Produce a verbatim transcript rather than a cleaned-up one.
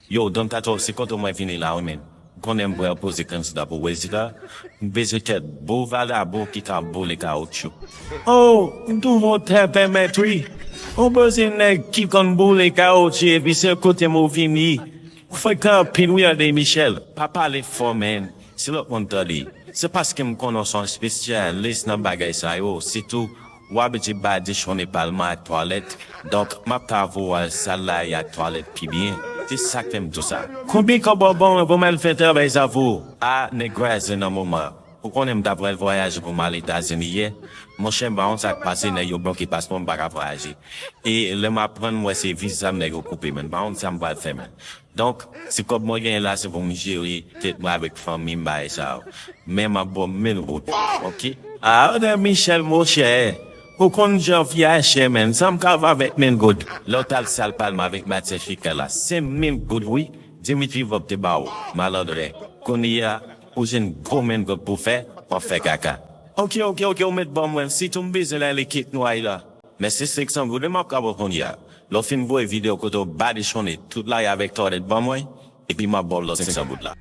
Yo, Don Tato, se kote mwen vini la wi menm. Ou konnen m vle poze kandida pou prezidan. M bezwen kèk bon vagabon ki ka boule kawotchou. Oh, m touve w trè pèmèt wi. Ou bezwen nèg ki konn boule kawotchou epi se kote m ou vini. Ou frekan anpil wi André Michel. Pa pale fò menm. Si lòt moun tande, se paske m konnen w se yon espesyalis nan bagay sa yo. Sitou, w abitye badichonnen palman ak twalèt. Donk, m ap ka voye w al sal la e ak twalèt pi byen. Se sa k fè m di w sa. Konbyen kòb w ap ban mwen pou m al fè travay sa pou ou? A, nèg kraze nan moman. Ou konnen m ta pral vwayaje pou m al Etazini yè. Monchè, m pa konn sa k pase, nèg yo bloke paspò m, m pa ka vwayaje. E lè m aprann, m wè se viza m nèg yo koupe, men m pa konn sa m pral fè, men. Donk, ti kòb mwen genyen la, se pou m jere tèt mwen avèk fanmi m, bagay sa yo. Men m ap ba w mil goud, oke? A, André Michel, monchè, ou konn jan vi a chè, menm. Sa m ka fè avèk mil goud? Lè w t al sal palman avèk matyè fekal la, senk mil goud, wi. Dimitri Vorbe te ba w, malandren. Kounye a, ou jwenn gwo mil goud pou fè, w ap fè kaka. Oke, oke, oke, ou mèt ban mwen. Sitou m bezwen l ale Kèk Nway la. Men se senk san goud wi m ap ka ba w kounye a. Lè w fin voye videyo kote w badichonnen tout lari avèk twalèt ban mwen, epi m ap ba w lòt senk san goud la.